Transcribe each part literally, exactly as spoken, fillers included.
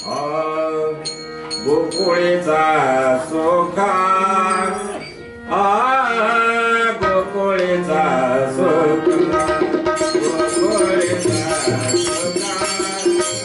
Ah, Gokolitsa soka. Ah, Gokolitsa soka. Gokolitsa soka.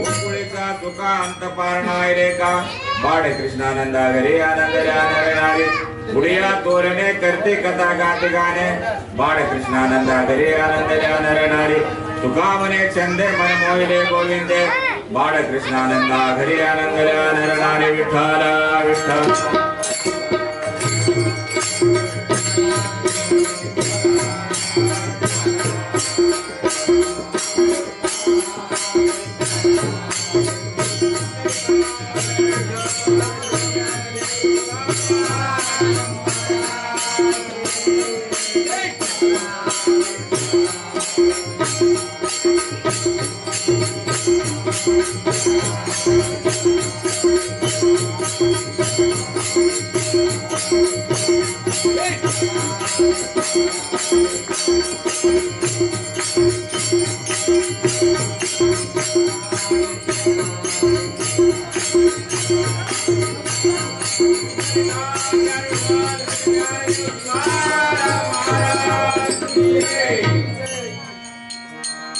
ಉಪ್ಪುಳಿತ ಸುಖ ಅಂತ ಪಾರಣ ಇರೇಕ. ಬಾಡ ಕೃಷ್ಣಾನಂದ ಹರಿ ಆನಂದ ಧ್ಯಾನ ರಣಾರಿ. ಉಡಿಯ ತೋರನೆ ಕರ್ತಿ ಕಥಾ ಗಾತಿ ಗಾನೆ. ಬಾಡ ಕೃಷ್ಣಾನಂದ ಹರಿ ಆನಂದ ಧ್ಯಾನ ರಣಾರಿ. ತುಕಾಮನೆ ಚಂದೆ ಮನ ಮೋಹಿಲೆ ಗೋವಿಂದೆ. ಬಾಡ ಕೃಷ್ಣಾನಂದ ಹರಿ ಆನಂದ ಧ್ಯಾನ ರಣಾರಿ. ವಿಠಲ ವಿಠಲ.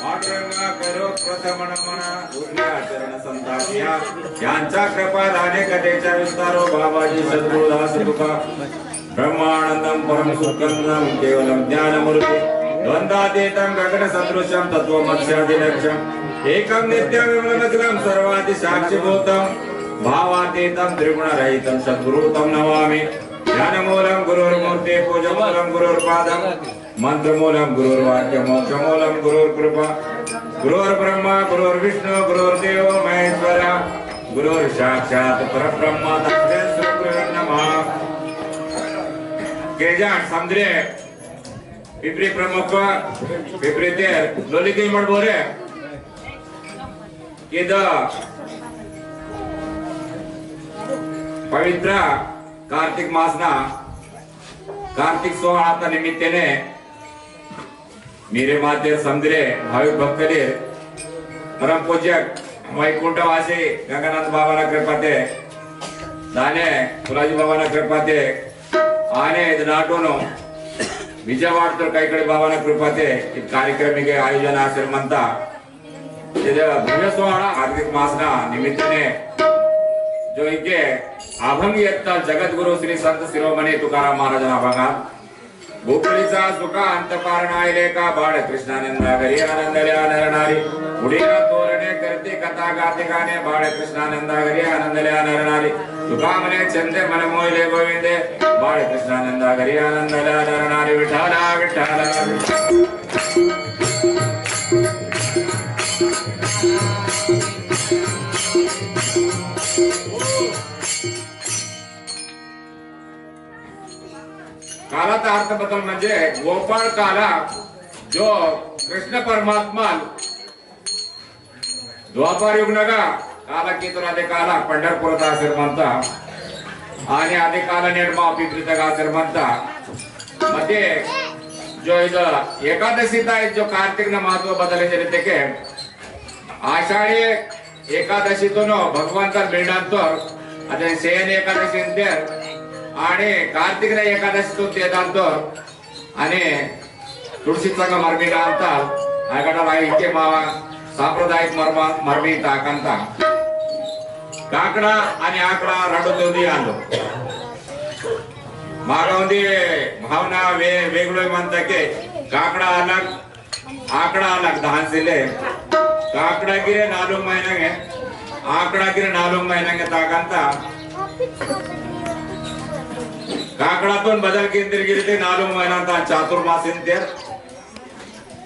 पांडुरंगा करो प्रथम नमन उरल्या चरण संतापिया, यांच्या कृपा दाने कथेचा विस्तारो बाबाजी सद्गुरुदास कृपा ब्रह्मानंदम परम सुखंदम केवलम ज्ञानमूर्ति द्वंद्वातीतम गगन सदृशम तत्वमस्यादिलक्ष्यम एकम नित्यम विमलमचलम सर्वादि साक्षिभूतम भावातीतम त्रिगुण रहितम सद्गुरुतम नमामि। ध्यानमूलं गुरोर्मूर्ति पूजामूलं गुरोर्पादम मंत्रमूलं गुरोर्वाक्य मोक्षमूलं गुरोर्कृपा। गुरोर्ब्रह्मा गुरोर्विष्णु गुरोर्देवो महेश्वर गुरोर्साक्षात् परब्रह्म तस्मै श्री गुरुवे नमः। केजान समद्रे पिपरी प्रमुख पिपरी तेर लोलिकी मडबोरे इद पवित्र कार्तिक मासना कार्तिक सोहळाता निमित्तेने मीरे मातेर समदिरे भाविक भक्तलेर परम पूज्य वैकुंठवासी गंगानंद बाबाना कृपाते, दाने फुलाजी बाबाना कृपाते, आने इद नाटोनो विजयवाड़तोर कैकड़े बाबाना कृपाते इद कार्यक्रम के आयोजन आसेर मंता। इद भव्य सोहळा कार्तिक मासना निमित्तने जो इंके अभंग येत्ता जगद्गुरु श्री संत शिरोमणी तुकाराम महाराजना अभंगात गोकुळीचा सुख अंत पार नाय लेका बाळ कृष्णानंदा घरी आनंदल्या नर नारी। उडिया तोरणे करती कथा गाती गाणे बाळ कृष्णानंदा घरी आनंदल्या नर नारी। तुका म्हणे चंदे मन मोहिले गोविंदे बाळ कृष्णानंदा घरी आनंदल्या नर नारी। विठाला विठाला विठाला। कालाचा अर्थ बदल म्हणजे गोपाळ काला जो कृष्ण परमात्मा द्वापर युगनगा काला कीतोर आदि काला पंढरपुरता आसेर मंता। आनी आदि काला नेड मा पिपरीतगा आसेर मंता। मते जो इद एकादशीता इद जो कार्तिकना महत्व बदल इंजेर इत्तेके आषाढी एकादशीतोनो भगवंता मिळनांतोर अदे शयन एकादशी इंतेर आनी कार्तिकना एकादशीतोन तेदांतोर आनी तुळशीचंगा मरमी गांता। आयकडा राय इके मावा सांप्रदायिक मरम मरमी ताकंता। काकड़ा आनी आकड़ा रंडु ते उंदी आंदो। मागा उंदी भावना वे वेगळो मंता के काकड़ा अलग आकड़ा अलग दहन सिले। काकड़ा गिरे नालुंग महीनांगे, आकड़ा गिरे नालुंग महीनांगे ताकंता। काकड़ातोन बदल केंद्र गिरते नालुंग महीनांता चातुर्मास इंतेर।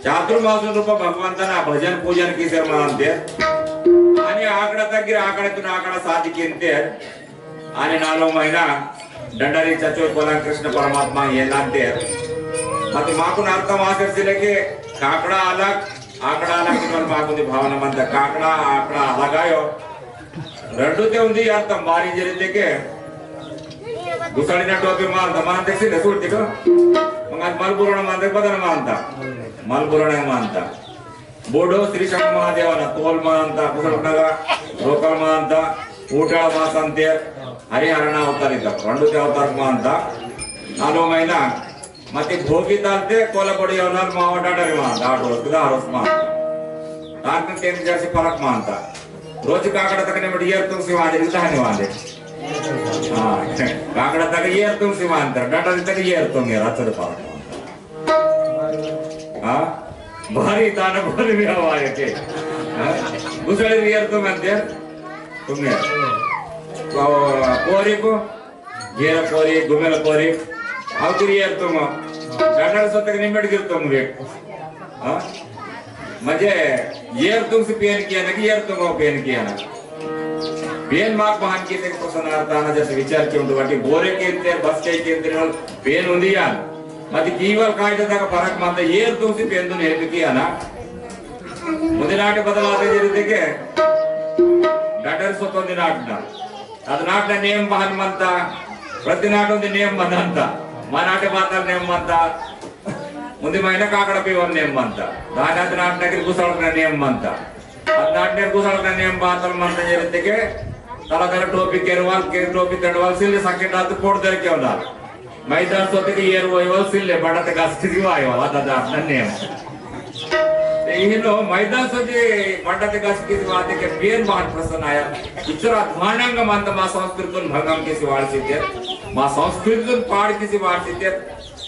चातुर्मास रूप भगवंतना भजन पूजन कीसेर मंतेर। आनी आकड़ा तक गिरे आकड़ातोन आकड़ा सादी केंतेर। आनी नालुंग महीना दंडारी चचो कोला कृष्ण परमात्मा येनांतेर। मत माकुन अर्थम आसेर सिले के काकड़ा अलग, आकड़ा अलग इनोल माकुन भावना मंता काकड़ा, आकड़ा अलग आयो। रंडु ते उंदी अर्थम बारी इंजेर इत्तेके गुसाड़ीना टोपी मांता, मांता सिले सुड़ती को। मंगा मलबुरोना मांता, बदन मांता। मलबुरोना मांता। बोडो श्री शंभु महादेवाना तोल मांता, कुसलनगा रोकल मांता, ऊटाल मासंते, हरिहरना अवतार इत्ता, रंडु ते अवतार मांता। नालुंग महीना, मती भोगी तालते, कोला बड़ी अवनाल मावा डाडा रे मांता, आठ रोज, दहा रोज मांता। ताकन तेन जैसे फरक मांता। रोज काकड़ा तकने बड़ी एर तुम सिवाने, इतना नहीं वाले। हाँ, काकड़ा तक एर तुम सिवाने, डाडा तक एर तुम, ये रात से फरक मांता। हाँ? भारी ताना बोल भी हवा है के? हाँ? गुसाड़ी भी एर तुम अंदर? तुम एर। तो, पोरी को? गेरा पोरी, गुमेला पोरी। अवतरी एर तुम। डाडा सतक निमेट गिर तुम वे। हाँ? म्हणजे, एर तुम से पेन किया ना कि एर तुम पेन किया ना? पेन माक बहान की तेरे पसंद आता ना, जैसे विचार क्यों तो बाकी बोरे के अंदर, बस के अंदर पेन उंदी यार। मत कीवल कायदे तक फरक मानता, एर तुम से पेन तो नहीं तो किया ना। मुझे नाटे बदलाते जरूरत है क्या? Better sottondin naatna. Addin naatna name bahan manta. Prati naatondin name mananta. Ma naate batal name manta. Undi mayna kakada piwal name manta. Dani addin naatna kir gusalkna name manta. Addin naatna gusalkna name batal manta jere teke. Tala tala topi kerwal, ker topi tedwal sille sakke dat por der kewna. Maidan sote ke yer woiwal sille, bandate gas kisi woiwal, ada da apna name. Te ihino, maidan sote bandate gas kisi woite ke bien bahan prasan aya. Ichara dhwananga manta ma sanskritun bhangam kisi wal site. Ma sanskritun paad kisi wal site.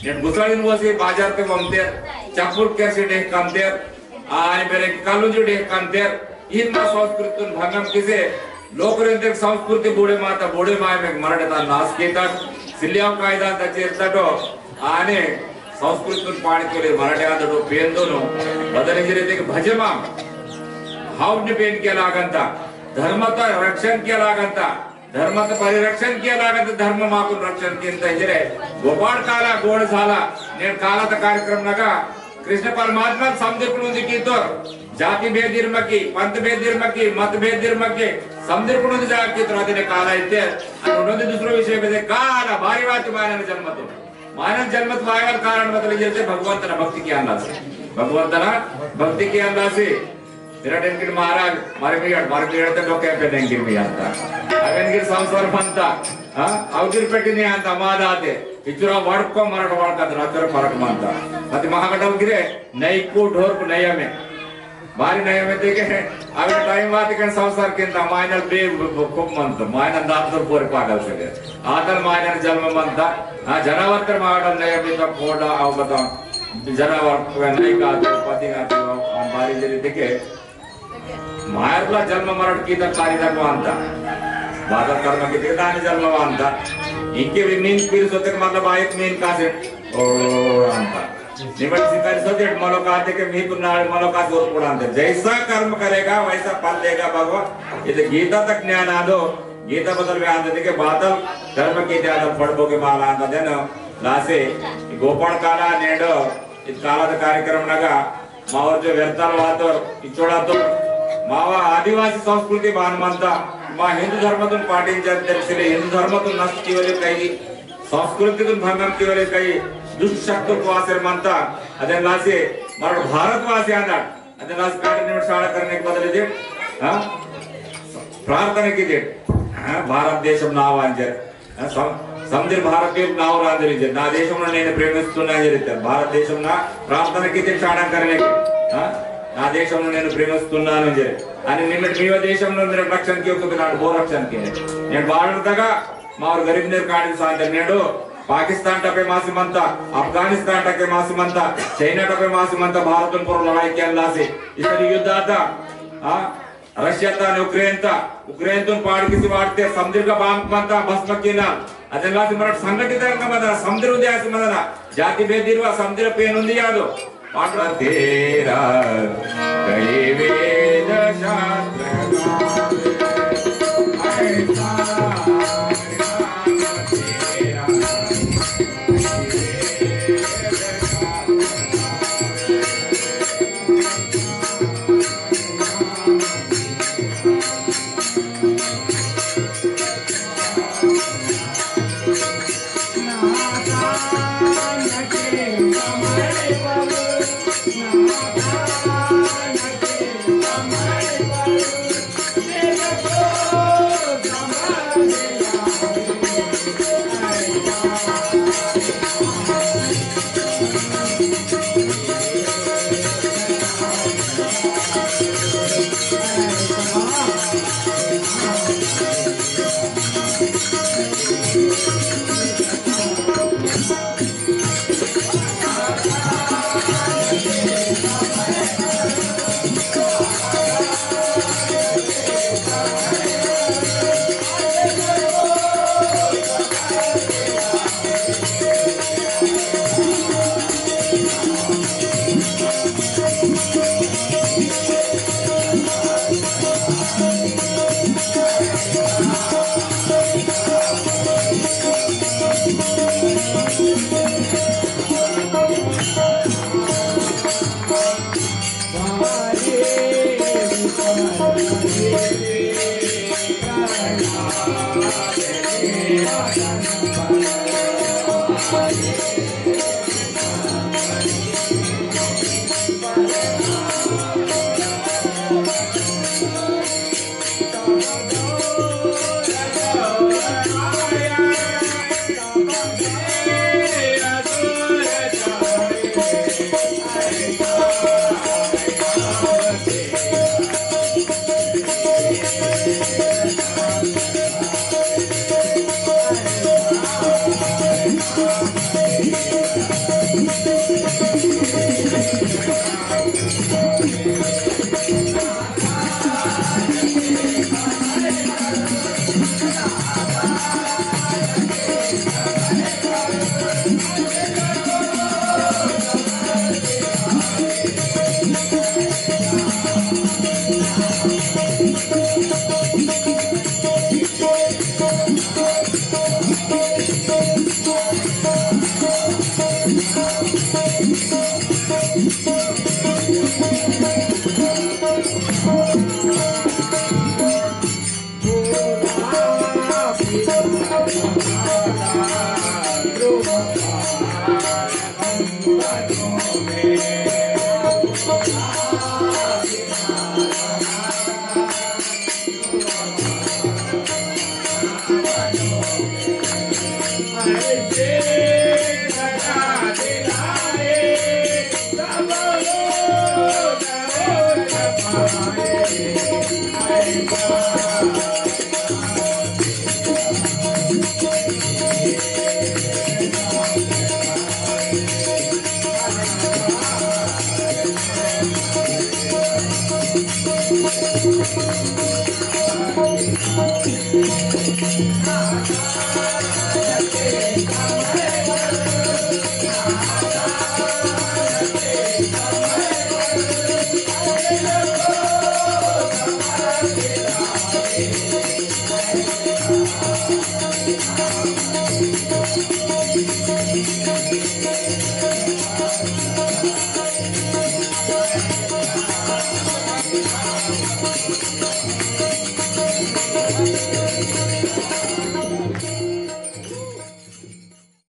Nen gusalin wasi bazar te bomte. Chapul kersi deh kamte. Ani bere kalu judi kanter, in ma sanskritun bhangam kise, lokren tek sanskriti bure mata, bure mai mek marade ta nas kitat, siliam kaidan ta chertato, ani sanskritun paad kele marade ata do pendono, badale jire tek bhajamam, haudni pen ke laganta, dharmata rakshan ke laganta, धर्म परिरक्षण किया लागत, धर्म माकुन रक्षण किंता इंजरे। गोपाल काला गोड़ साला, नेन काला त कार्यक्रम नगा, कृष्ण परमात्मा समदिरकुन उंदी कीतोर, जाति भेद इर्मकी, पंथ भेद इर्मकी, मत भेद इर्मकी, समदिरकुन उंदी जागा कीतोर अदिने काला इत्ते, अनि उन्नोंदी दूसरो विषय में काला, भारी बात मायनन जन्मतो। मायनन जन्मत वायवल कारण मतलब ये भगवंतना भक्ति किया अंदाज। भगवंतना भक्ति किया अंदाज। मीरा डेंकिर महाराज, मारे मियाड़, मारे मियाड़ ते डोके पे डेंकिर मियाड़ ता। अवेन गिर संसार मंता, हाँ? अवगिर पेटी नहीं आंता, मादा आते। इचुरा वड़को मरक वड़का दरातर फरक मंता। अति महागडव गिरे, नई को ढोर को नया में। मारी नया में देखे हैं, अगर टाइम बात के संसार के अंदर मायनल बे खूब मंता, मायनल दांत तो पूरे पागल से गए। आदर मायनल जन्म मंता, हाँ, जनावर तर मायनल नया में तो कोड़ा आओ बताओ। जनावर नहीं का दे, पति का दे, हम बारी जरी देखे। मायरला जन्म मरण की तक कारी तक वांता। बादल कर्म की तक दानी जन्म वांता। इंके भी मीन पीर सोते के मतलब आयत मीन कासे। ओ, वांता। निमट सिकारी सोते मलोकाते के मीन नाल मलोकाते और पुरांते। जैसा कर्म करेगा, वैसा फल देगा भगवान। ये तो गीता तक ज्ञान आ दो। गीता बदल में आंता देखे बादल कर्म की ज्यादा फड़बो के माल आंता देनो। लासे, गोपाल काला नेडो, इद काला द कार्यक्रम नगा, मावर जो व्यर्थाल वातोर, इचोड़ातोर, मावा आदिवासी संस्कृति बान मंता, मा हिंदू धर्मतुन पाटिंचर तेरसिले हिंदू धर्मतुन नष्ट कीवले कई, संस्कृतितुन भंगम कीवले कई, दुष्ट शक्तुल वासेर मंता, अदेन लासे, मरड भारतवासी आंदड़, अदेन लासे काटे निमिट साड़ा करने के बदले दे, हाँ? प्रार्थना की दे, हाँ? भारत देशम नावांजर। हाँ, सम-, समदिर भारतीय नाव रांदिर इंजर। ना देशम नेनु प्रेमिस्तुन्ना इंजर इत्ते। भारत देशम ना प्रार्थना किते चाणा करने के। हाँ? ना देशम नेनु प्रेमिस्तुन्ना इंजर। अनि निमिट मीवा देशम मीरा रक्षण कियो तो बिना वो रक्षण किए। नेन भारत तगा मावर गरीब नेर काड़ी सांते नेडो पाकिस्तान टपे मासी मंता, अफगानिस्तान टपे मासी मंता, चाइना टपे मासी मंता, भारतन पर लड़ाई किया लासे। इसलिए युद्ध आता। हाँ? रशिया ता यूक्रेन ता, यूक्रेन तुन पाड़ किसी वाटते, समदिर का बाम मंता, भस्म किना। अदेन लासे मरट संघटित रंग मदना, समदिर उंदे आसे मदना, जाति भेद इरवा, समदिर पेन उंदे यादो। पाड़ तेरा कई वेद शास्त्र